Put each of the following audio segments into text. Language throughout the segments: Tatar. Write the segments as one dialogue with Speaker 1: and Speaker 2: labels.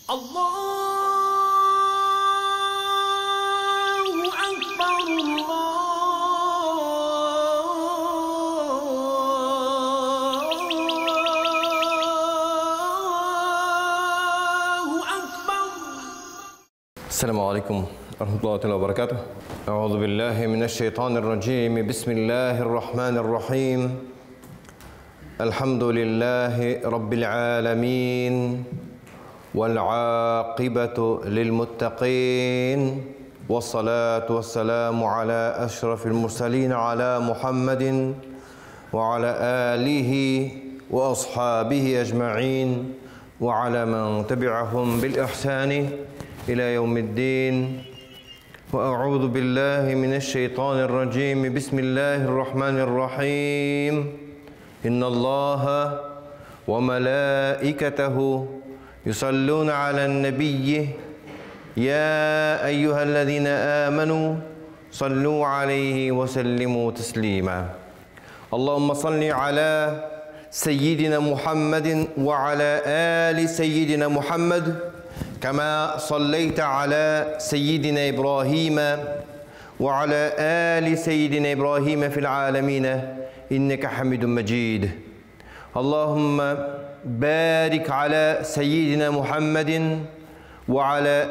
Speaker 1: الله أكبر الله أكبر.
Speaker 2: السلام عليكم ورحمة الله وبركاته. أعوذ بالله من الشيطان الرجيم. بسم الله الرحمن الرحيم. الحمد لله رب العالمين، والعاقبة للمتقين، والصلاة والسلام على أشرف المرسلين على محمد وعلى آله وأصحابه أجمعين وعلى من تبعهم بالإحسان إلى يوم الدين. وأعوذ بالله من الشيطان الرجيم. بسم الله الرحمن الرحيم. إن الله وملائكته يصلون على النبي يا أيها الذين آمنوا صلوا عليه وسلموا تسليما. اللهم صل على سيدنا محمد وعلى آل سيدنا محمد كما صليت على سيدنا إبراهيم وعلى آل سيدنا إبراهيم في العالمين إنك حميد مجيد. اللهم بارك على سيدنا محمد وعلى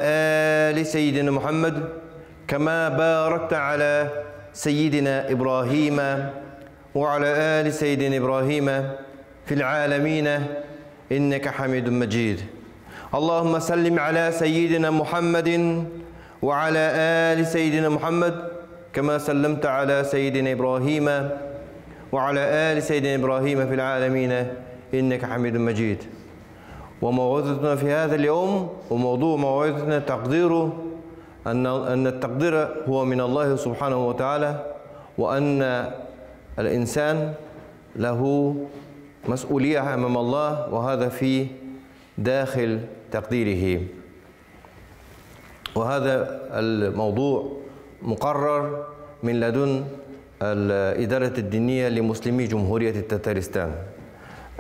Speaker 2: آل سيدنا محمد كما باركت على سيدنا إبراهيم وعلى آل سيدنا إبراهيم في العالمين إنك حميد مجيد. اللهم سلم على سيدنا محمد وعلى آل سيدنا محمد كما سلمت على سيدنا إبراهيم وعلى آل سيدنا إبراهيم في العالمين إنك حميد مجيد. وموعظتنا في هذا اليوم وموضوع موعظتنا تقديره، أن التقدير هو من الله سبحانه وتعالى، وأن الإنسان له مسؤولية أمام الله، وهذا في داخل تقديره. وهذا الموضوع مقرر من لدن الإدارة الدينية لمسلمي جمهورية التتارستان.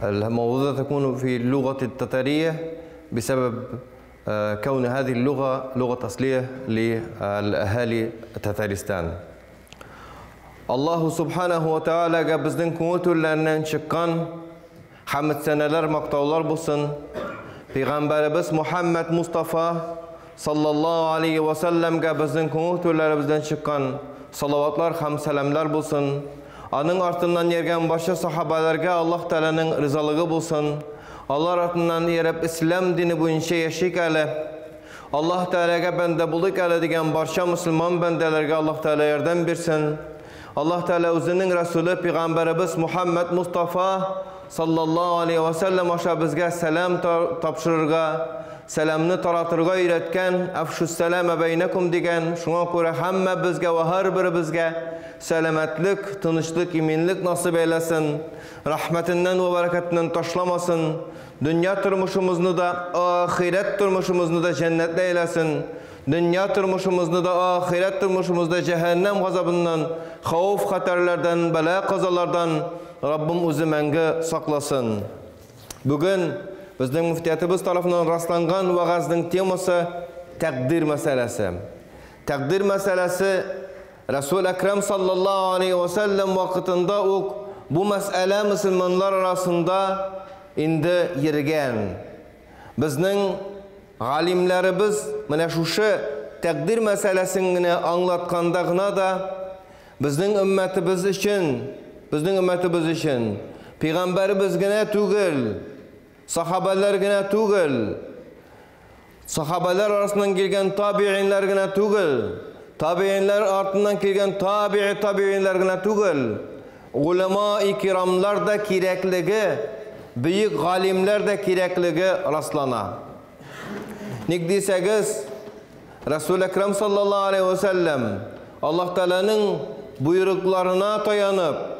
Speaker 2: الموضوع تكون في اللغة التتارية بسبب كون هذه اللغة لغة أصلية للأهالي التتارستان. Allahu Subhanahu wa Ta'alaga bizning күңел түрләреннән чыккан хәмд сәнәләр, мактаулар булсын. Пәйгамбәребез Мухаммад Мустафа саллаллаһу алейхи ва салламга безнең күңел түрләребездән чыккан салаватлар һәм сәламләр булсын. Аның артыннан йөргән барча сахабаларга Аллаһ Тәгаләнең ризалыгы булсын. Алар артыннан йөреп ислам дине буенча яшик әле. Аллаһ Тәгаләгә бәндә булыйк әле дигән барча мусульман бәндәләргә Аллаһ Тәгалә ярдәм бирсен. Аллаһ Тәгалә үзенең Расулы пәйгамбәребез Мухаммад Мустафа саллаллаһу алейхи ва саллям аша безгә сәлам тапшырырга, сәламны таратырга өйрәткән, афшус сәлама бәйнәкум дигән. Шуңа күрә һәммә безгә ва һәрберебезгә сәламәтлек, тынычлык, иминлек насыйп әйләсен. Рәхмәтеннән ва бәрәкәтеннән ташламасын. Дөнья тормышыбызны да, ахирәт тормышыбызны да җәннәтле әйләсен. Дөнья тормышыбызны да, ахирәт тормышыбызны да җәһәннәм газабыннан, хауф хәтәрләрдән, бәла казалардан Раббым үзе мәңге сакласын. Бүген безнең мөфтиятыбыз тарафыннан расланган вәгазьнең темасы тәкъдир мәсьәләсе. Тәкъдир мәсьәләсе Расул Әкрәм саллаллаһу алейхи ва саллям вакытында ук бу мәсьәлә мөселманнар арасында инде йөргән. Безнең галимнәребез менә шушы тәкъдир мәсьәләсен генә аңлатканда гына да безнең өммәтебез өчен, пәйгамбәребез генә түгел, сахабалар генә түгел, сахабалар арасыннан килгән табииннәр генә түгел, табииннәр артыннан килгән табии табииннәр генә түгел, улема-и кирамлар да кирәклеге, бөек галимнәр дә кирәклеге раслана. Ник дисәгез, Расул Әкрәм саллаллаһу алейхи ва саллям Аллаһ Тәгаләнең буйрыкларына таянып,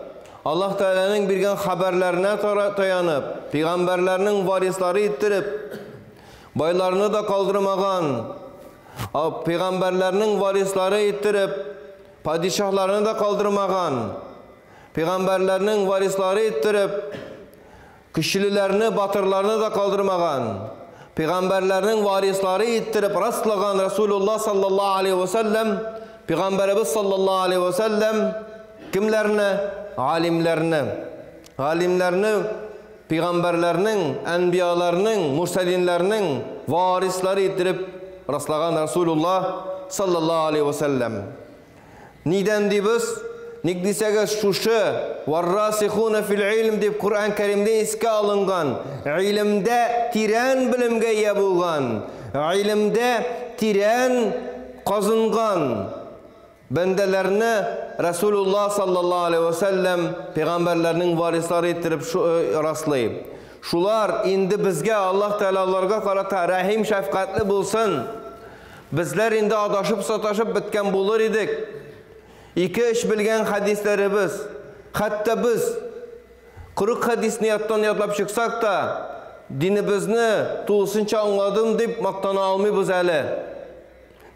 Speaker 2: Аллаһ Тәгаләнең биргән хәбәрләренә таянып, пәйгамбәрләрнең варислары иттереп, байларны да калдырмаган, пәйгамбәрләрнең варислары иттереп, падишаһларны да калдырмаган, пәйгамбәрләрнең варислары иттереп, көчлеләрне, батырларны да калдырмаган, Пәйгамбәрләрнең варислары иттереп раслаган Расулуллаһ саллаллаһу алейхи ва сәлләм, Пәйгамбәребез саллаллаһу алейхи ва сәлләм кемләрне? Галимләрне. Галимләрне пәйгамбәрләрнең, әнбияларның, мурсалинларның варислары иттереп раслаган Расулуллаһ саллаллаһу алейхи ва сәлләм. Нидән дибез? Ник дисәгез, шушы варрасихуна фил илм дип Коръән Кәримдә искә алынган, гыйлемдә тирән белемгә ия булган, гыйлемдә тирән казынган бәндәләрне Расулуллаһ саллаллаһу алейхи ва сәлләм пәйгамбәрләрнең варислары иттереп раслый. Шулар инде безгә Аллаһ Тәгалә аларга карата рәхим шәфкатьле булсын. Безләр инде адашып саташып беткән булыр идек. 2-3 белгән хәдисләребез, хәтта без 40 хәдисне яттан ятлап чыксак та, динебезне тулысынча аңладым дип мактана алмыйбыз әле.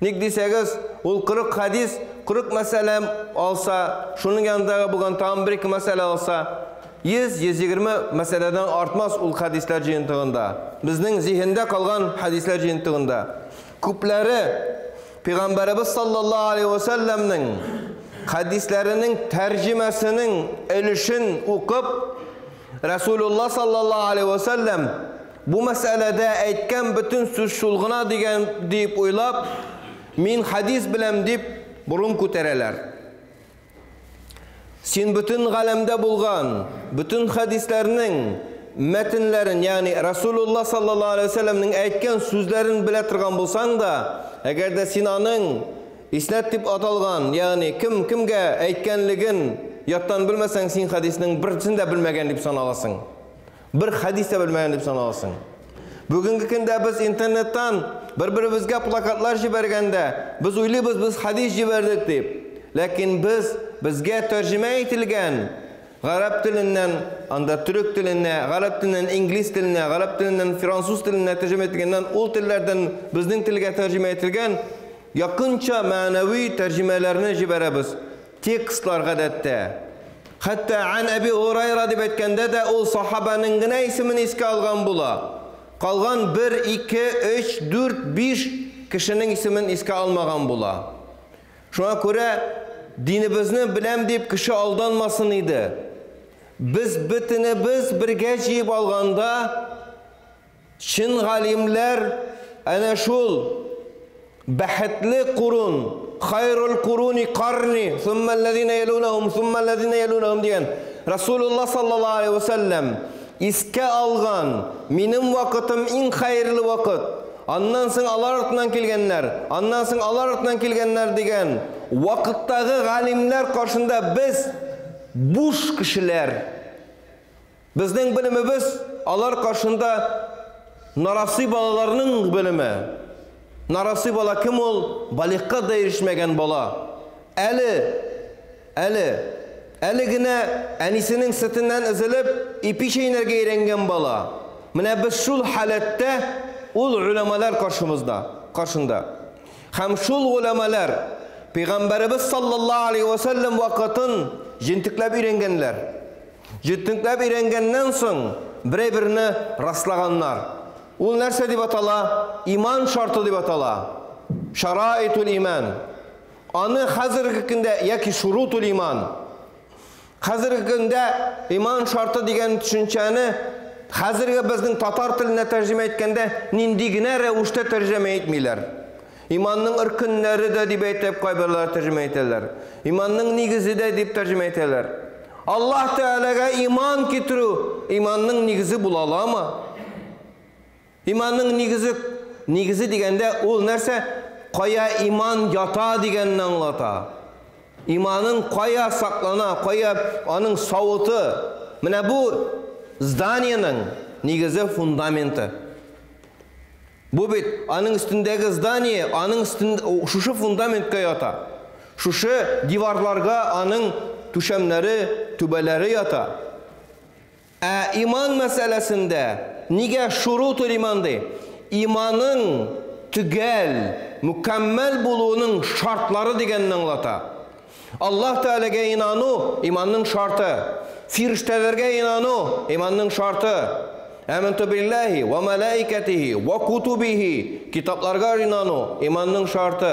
Speaker 2: Ник дисәгез, ул 40 хәдис, 40 мәсьәлә алса, шуның янындагы булган тагын бер-ике мәсьәлә алса, 100-120 мәсьәләдән артмас ул хәдисләр җыентыгында. Безнең зиһендә калган хәдисләр җыентыгында. Күпләре Пәйгамбәребез саллаллаһу алейхи ва сәлләмнең хәдисләренең тәрҗемәсенең өлешен укып, Расулуллаһ саллаллаһу алейхи ва сәлләм бу мәсьәләдә әйткән бөтен сүз шул гына дигән дип уйлап, мин хәдис беләм дип борын күтәрәләр. Син бөтен галәмдә булган бөтен хәдисләрнең мәтенләрен, ягъни Расулуллаһ саллаллаһу алейхи ва сәлләмнең әйткән сүзләрен белә торган булсаң да, әгәр дә син аның иснад дип аталган, ягъни кем кемгә әйткәнлеген яттан белмәсәң, син хәдиснең берсен дә белмәгән дип саналасың. Бер хәдис тә белмәгән дип саналасың. Бүгенге көндә без интернеттан бер-беребезгә плакатлар җибәргәндә, без уйлыйбыз, без хәдис җибәрдек дип. Ләкин безгә тәрҗемә ителгән гарәп теленнән, анда төрек теленә, гарәп теленнән инглиз теленә, гарәп теленнән француз теленә тәрҗемә ителгәннән, ул телләрдән безнең телгә тәрҗемә ителгән якынча мәгънәви тәрҗемәләрне җибәрәбез. Текстлар гадәттә. Хәтта ан Әби Һурайра дип әйткәндә дә ул сахабаның гына исемен искә алган була. Калган 1, 2, 3, 4, 5 кешенең исемен искә алмаган була. Шуңа күрә динебезне беләм дип кеше алданмасын иде. Без бөтенебез бергә җыеп алганда чын галимләр әнә шул бәхетле курун, хайрул куруни карни, сумма аллазина ялунахум, сумма аллазина ялунахум дигән Расулуллаһ саллаллаһу алейхи ва сәлләм искә алган минем вакытым иң хәерле вакыт. Аннан соң алар артыннан килгәннәр, аннан соң алар артыннан килгәннәр дигән вакыттагы галимнәр каршында без буш кешеләр. Безнең белемебез алар каршында нарасый балаларның белеме. Нарасый бала кем ул? Балигъка да ирешмәгән бала. Әле генә әнисенең сөтеннән өзелеп, ипи чәйнәргә өйрәнгән бала. Менә без шул халәттә ул уламалар каршында. Һәм шул уламалар Пәйгамбәребез саллаллаһу алейхи ва сәлләм вакытын җентекләп өйрәнгәннәр. Җентекләп өйрәнгәннән соң бер-берне раслаганнар. Ул нәрсә дип атала? Иман шарты дип атала. Шараитул иман. Аны хәзерге көндә яки шурутул иман. Хәзерге көндә иман шарты дигән төшенчәне хәзерге безнең татар теленә тәрҗемә иткәндә нинди генә рәвештә тәрҗемә итмиләр. Иманның өркеннәре дә дип әйтеп кайберләр тәрҗемә итәләр. Иманның нигезе дә дип тәрҗемә итәләр. Аллаһ Тәгаләгә иман китерү иманның нигезе була аламы? Иманның нигезе дигәндә ул нәрсә? Кая иман ята дигәнне аңлата. Иманың кая саклана, кая аның савыты. Менә бу зданиеның нигезе, фундаменты. Бу бит аның өстендәге здание, аның өстендә шушы фундаментка ята. Шушы диварларга аның түшәмнәре, түбәләре ята. Ә иман мәсьәләсендә нигә шурутул иман ди? Иманың төгәл, мөкәммәл булуының шартлары дигәнне аңлата. Аллаһ Тәгаләгә инану иманның шарты. Фирештәләргә инану иманның шарты. Әмәнту билләһи ва мәләикәтиһи ва кутубиһи, китапларга инану, иманның шарты.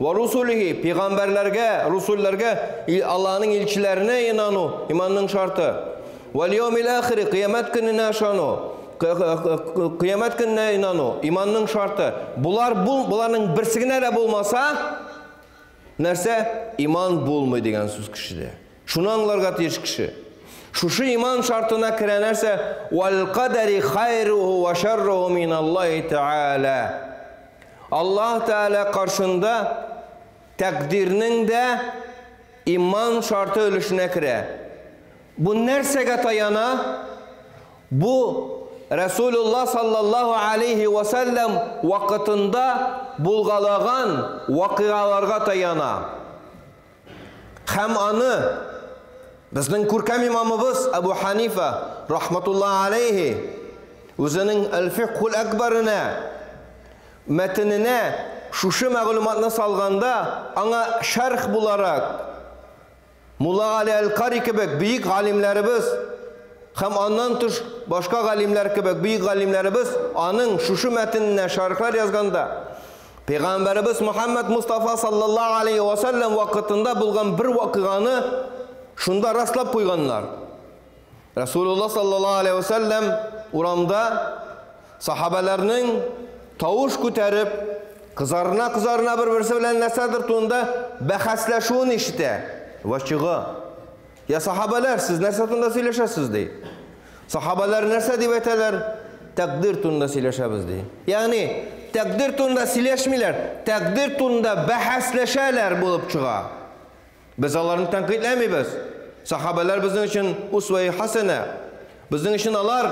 Speaker 2: Ва русулиһи, пәйгамбәрләргә, русулләргә, Аллаһның илчеләренә инану, иманның шарты. Вәл яумил ахири, кыямәт көненә ышану, кыямәт көненә инану, иманның шарты. Булар бул, буларның берсе генә дә булмаса, нәрсә? Иман булмый дигән сүз кешедә. Шуны аңларга тиеш кеше. Шушы иман шартына керә нәрсә? Вал кадари хайруху ва шарруху мин Аллаһи Тааля. Аллаһ Тааля каршында тәкъдирнең дә иман шарты өлешенә керә. Бу нәрсәгә таяна? Бу Расулуллаһ саллаллаһу алейхи ва саллям вакытында булгалаган вакыйгаларга таяна. Һәм аны безнең күркәм имамыбыз Абу Ханифа рахматуллаһ алейхи үзенең Әл-Фикхул Әкбәренә мәтененә шушы мәгълүматны салганда, аңа шәрх буларак Мулла Гали Әл-Кари кебек бөек галимнәребез һәм аннан тыш башка галимнәр кебек бөек галимнәребез аның шушы мәтененә шәрхләр язганда, Пәйгамбәребез Мухаммад Мустафа саллаллаһу алейхи ва саллям вакытында булган бер вакыйганы шунда раслап куйганнар. Расулуллаһ саллаллаһу алейхи ва саллям урамда сахабаларның тавыш күтәреп, кызарына-кызарына бер-берсе белән нәрсәдер турында бәхәсләшүен ишетә. Ва чыга. Я сахабалар, сез нәрсә турында сөйләшәсез, ди. Сахабалар нәрсә дип әйтәләр? Тәкъдир турында сөйләшәбез, ди. Ягъни, тәкъдир турында сөйләшмиләр, тәкъдир турында бәхәсләшәләр булып чыга. Без аларны тәнкыйтьләмибез. Сахабалар безнең өчен усваи хасана. Безнең өчен алар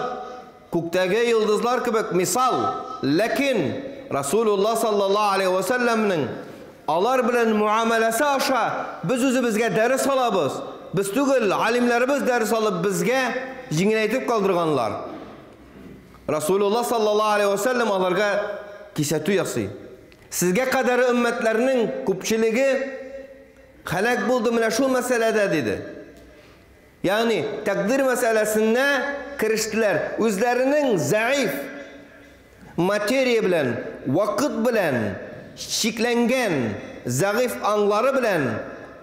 Speaker 2: күктәге йолдызлар кебек мисал. Ләкин Расулуллаһ саллаллаһу алейхи ва саллямның алар белән муамәләсе аша без үзебезгә дәрес алабыз. Без түгел, алимнәребез дәрес алып безгә җиңеләйтеп калдырганлар. Расулуллаһ саллаллаһу алейхи ва саллям аларга кисәтү ясый. Сезгә кадәр өммәтләрнең күпчелеге һәлак булды менә шул мәсьәләдә, диде. Ягъни тәкъдир мәсьәләсенә керештеләр. Үзләренең заиф материя белән, вакыт белән чикләнгән зәгыйф аңлары белән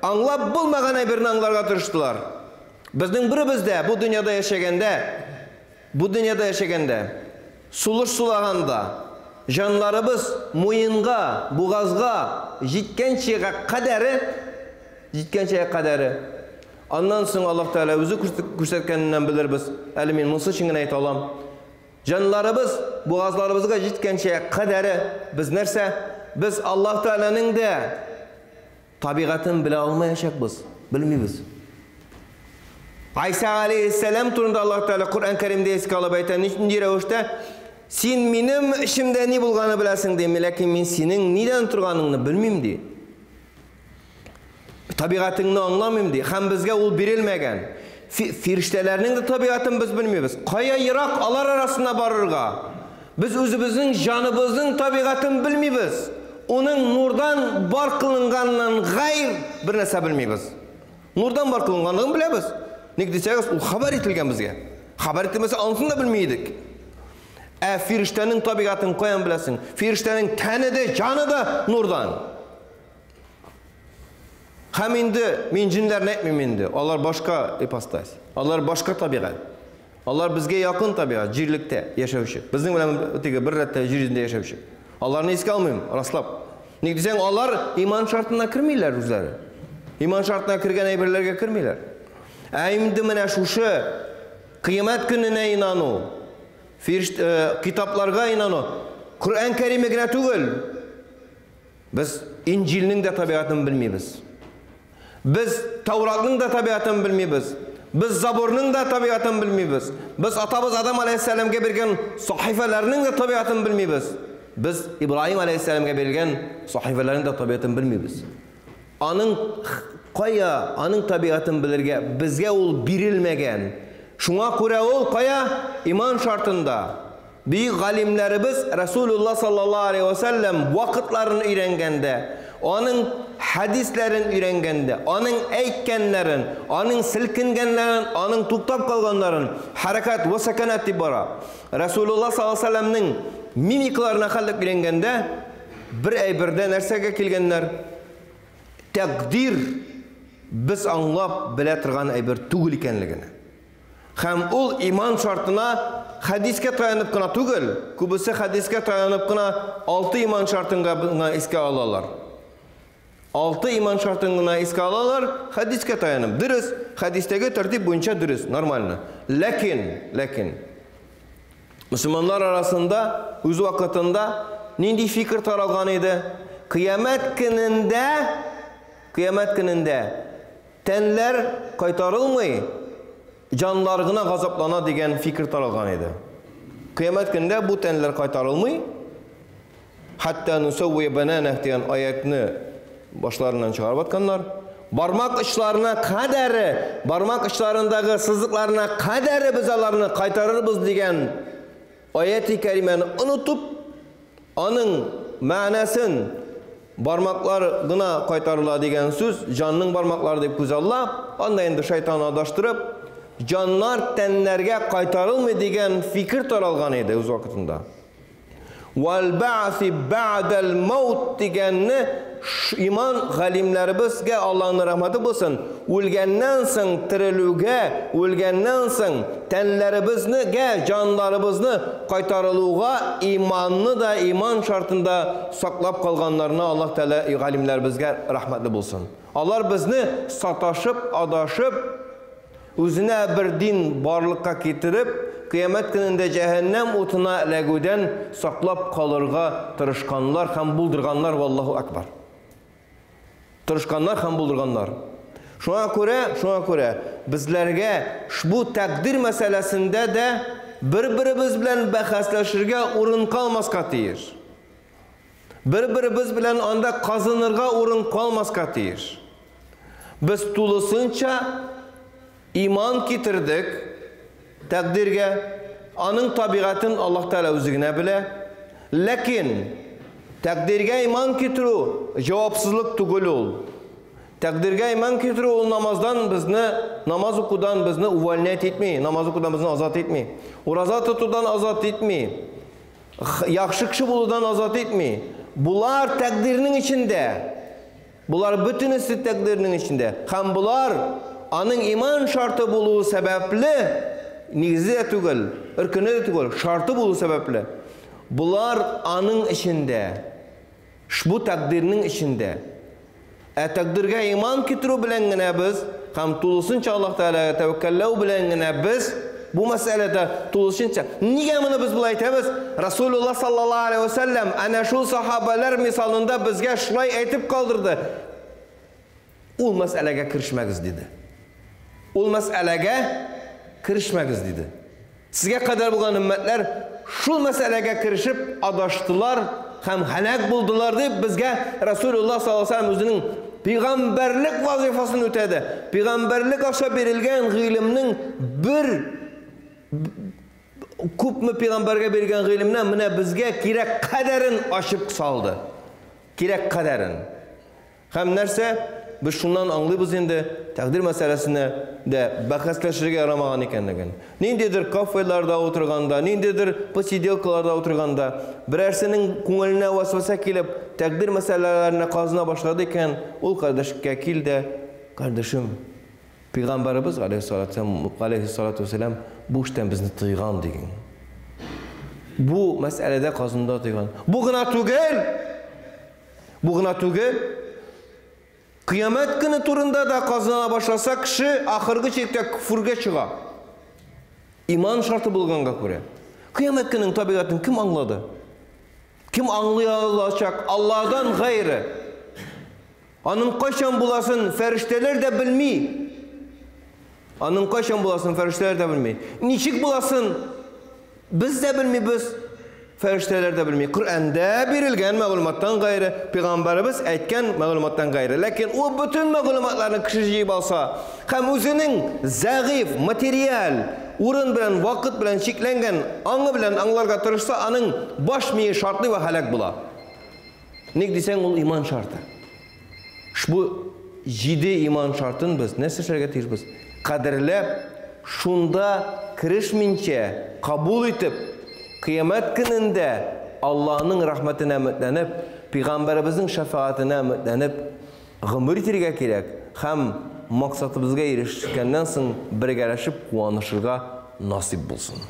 Speaker 2: аңлап булмаган әйберне аңларга тырыштылар. Безнең беребез дә бу дөньяда яшәгәндә, бу дөньяда яшәгәндә, сулыш сулаганда, җанларыбыз муенга, бугазга җиткәнчегә кадәре, җиткәнчегә кадәре, аннан соң Аллаһ Тәгалә үзе күрсәткәненнән белербез. Әле мин монысы өчен генә әйтә алам. Җанларыбыз бугазларыбызга җиткәнчә кадәре без нәрсә? Без Аллаһ Тәгаләнең дә табигатен белә алмаячакбыз, белмибез. Айса алейхиссалам турында Аллаһ Тәгалә Коръән Кәримдә искә алып әйтә, нинди рәвештә? Син минем эчемдә ни булганын беләсең, ди, ләкин мин синең нидән торганыңны белмим, ди. Табигатыңны аңламыйм, ди. Һәм безгә ул бирелмәгән. Фирештәләрнең дә табигатын без белмибез. Кая ерак алар арасына барырга? Без үзебезнең җаныбызның табигатын белмибез. Уның нурдан бар кылынганнан гайр бер нәрсә белмибез. Нурдан бар кылынганлыгын беләбез. Ник дисәгез, ул хәбәр ителгән безгә. Хәбәр ителмәсә, анысын да белми идек. Ә фирештәнең табигатын каян беләсең? Фирештәнең тәне дә, җаны да нурдан. Һәм инде мин җиннәрне әйтмим инде. Алар башка ипостась. Алар башка табигать. Алар безгә якын табигать, җирлектә яшәүче. Безнең белән теге бер рәттә җир йөзендә яшәүче. Аларны искә алмыйм, раслап. Ник дисәң, алар иман шартына кермиләр үзләре. Иман шартына кергән әйберләргә кермиләр. Ә инде менә шушы кыямәт көненә инану, фиришт, китапларга инану, Коръән Кәриме генә түгел, без Инҗилнең дә табигатен белмибез. Без Тауратның да табигатен белмибез. Без Забурның да табигатен белмибез. Без атабыз Адам алейхиссәламгә биргән сахифәләрнең дә табигатен белмибез. Без Ибраһим алейхиссәламгә бирелгән сахифәләрнең дә табигатен белмибез. Аның кая, аның табигатен белергә безгә ул бирелмәгән. Шуңа күрә ул кая? Иман шартында. Бөек галимнәребез Расулуллаһ саллаллаһу алейхи ва саллям вакытларын өйрәнгәндә, аның хәдисләрен өйрәнгәндә, аның әйткәннәрен, аның селкенгәннәрен, аның туктап калганнарын, хәрәкәт вә сәкәнәт дип бара. Расулуллаһ саллаллаһу алейһи ва сәлләмнең мимикаларына хәтлек өйрәнгәндә, бер әйбердә нәрсәгә килгәннәр? Тәкъдир без аңлап белә торган әйбер түгел икәнлегенә. Һәм ул иман шартына хәдискә таянып кына түгел, күбесе хәдискә таянып кына алты иман шартын гына искә алалар. Алты иман шартын гына искә алалар, хәдискә таянып. Дөрес, хәдистәге тәртип буенча дөрес, нормально. Ләкин, ләкин мөселманнар арасында үз вакытында нинди фикер таралган иде? Кыямәт көнендә, кыямәт көнендә тәнләр кайтарылмый, җаннар гына газаплана дигән фикер таралган иде. Кыямәт көнендә бу тәнләр кайтарылмый. Хәтта нусавви бананах дигән аятны башларыннан чыгарып атканнар. Бармак очларына кадәре, бармак очларындагы сызыкларына кадәре без аларны кайтарырбыз дигән аяти кәримәне онытып, аның мәгънәсен бармаклар гына кайтарыла дигән сүз, җанның бармаклары дип күзаллап, анда инде шайтан адаштырып, җаннар тәннәргә кайтарылмый дигән фикер таралган иде үз вакытында. Вәл бә'си бә'дәл маут дигәнне иман галимнәребезгә Аллаһның рәхмәте булсын, үлгәннән соң терелүгә, үлгәннән соң тәннәребезне, җаннарыбызны кайтарылуга иманны да иман шартында саклап калганнарына Аллаһ Тәгалә галимнәребезгә рәхмәтле булсын. Алар безне саташып, адашып, үзенә бер дин барлыкка китереп, кыямәт көнендә җәһәннәм утына эләгүдән саклап калырга тырышканнар һәм булдырганнар, валлаһу акбар. Тырышканнар һәм булдырганнар. Шуңа күрә, шуңа күрә безләргә шбу тәкъдир мәсьәләсендә дә бер-беребез белән бәхәсләшергә урын калмаска тиеш. Бер-беребез белән анда казынырга урын калмаска тиеш. Без тулысынча иман китердек тәкъдиргә. Аның табигатен Аллаһ Тәгалә үзе генә белә. Ләкин тәкъдиргә иман китерү җавапсызлык түгел ул. Тәкъдиргә иман китерү ул намаздан безне, намаз укудан безне увольнять итми, намаз укудан безне азат итми. Ураза тотудан азат итми. Яхшы кеше булудан азат итми. Булар тәкъдирнең эчендә. Булар бөтенесе тәкъдирнең эчендә. Һәм булар аның иман шарты булуы сәбәпле, нигезе дә түгел, өркене дә түгел, шарты булу сәбәпле. Булар аның эчендә. Шбу тәкъдирнең эчендә. Ә тәкъдиргә иман китерү белән генә без һәм тулысынча Аллаһ Тәгаләгә тәвәккәлләү белән генә без бу мәсьәләдә тулысынча. Нигә моны без болай әйтәбез? Расулуллаһ саллаллаһу алейһи ва сәлләм әнә шул сахабалар мисалында безгә шулай әйтеп калдырды. Ул мәсьәләгә керешмәгез диде. Ул мәсьәләгә керешмәгез диде. Сезгә кадәр булган өммәтләр шул мәсьәләгә керешеп адаштылар һәм һәлак булдылар дип безгә Расулуллаһ саллаллаһу алейһи ва сәлләм үзенең пәйгамбәрлек вазифасын үтәде. Пәйгамбәрлек аша бирелгән гыйлемнең бер күпме пәйгамбәргә бирелгән гыйлемнән менә безгә кирәк кадәрен ачып салды. Кирәк кадәрен. Һәм нәрсә? Без шуннан аңлыйбыз инде, тәкъдир мәсьәләсенә дә бәхәсләшергә ярамаган икәнлеген. Ниндидер кафеларда утырганда, ниндидер посиделкаларда утырганда, берәрсенең күңеленә вәсвәсә килеп, тәкъдир мәсьәләләренә казына башлады икән, ул кардәшкә кил дә, кардәшем, пәйгамбәребез алейһиссалату вәссәлам бу эштән безне тыйган диген. Бу мәсьәләдә казында тыйган. Бу гына түгел. Бу гына түгел. Кыямәт көне турында да казына башласа, кеше ахыргы чиктә күфергә чыга. Иман шарты булганга күрә. Кыямәт көненең табигатен кем аңлады? Кем аңлый алачак? Аллаһдан гайре. Аның кайчан буласын фәрештәләр дә белми. Аның кайчан буласын фәрештәләр дә белми. Ничек буласын без дә белмибез, фәрештәләр дә белми. Коръәндә бирелгән мәгълүматтан гайре, пәйгамбәребез әйткән мәгълүматтан гайре. Ләкин ул бөтен мәгълүматларны кеше җыеп алса һәм үзенең зәгыйф, материаль, урын белән, вакыт белән чикләнгән аңы белән аңларга тырышса, аның баш мие шартлый вә һәлак була. Ник дисәң, ул иман шарты. Ошбу җиде иман шартын без нәрсә эшләргә тиешбез? Кадерләп, шунда керешминчә кабул итеп, кыямәт көнендә Аллаһның рәхмәтенә өметләнеп, пәйгамбәребезнең шәфәгатенә өметләнеп гомер итәргә кирәк һәм максатыбызга ирешкәннән соң бергәләшеп куанышырга насыйп булсын.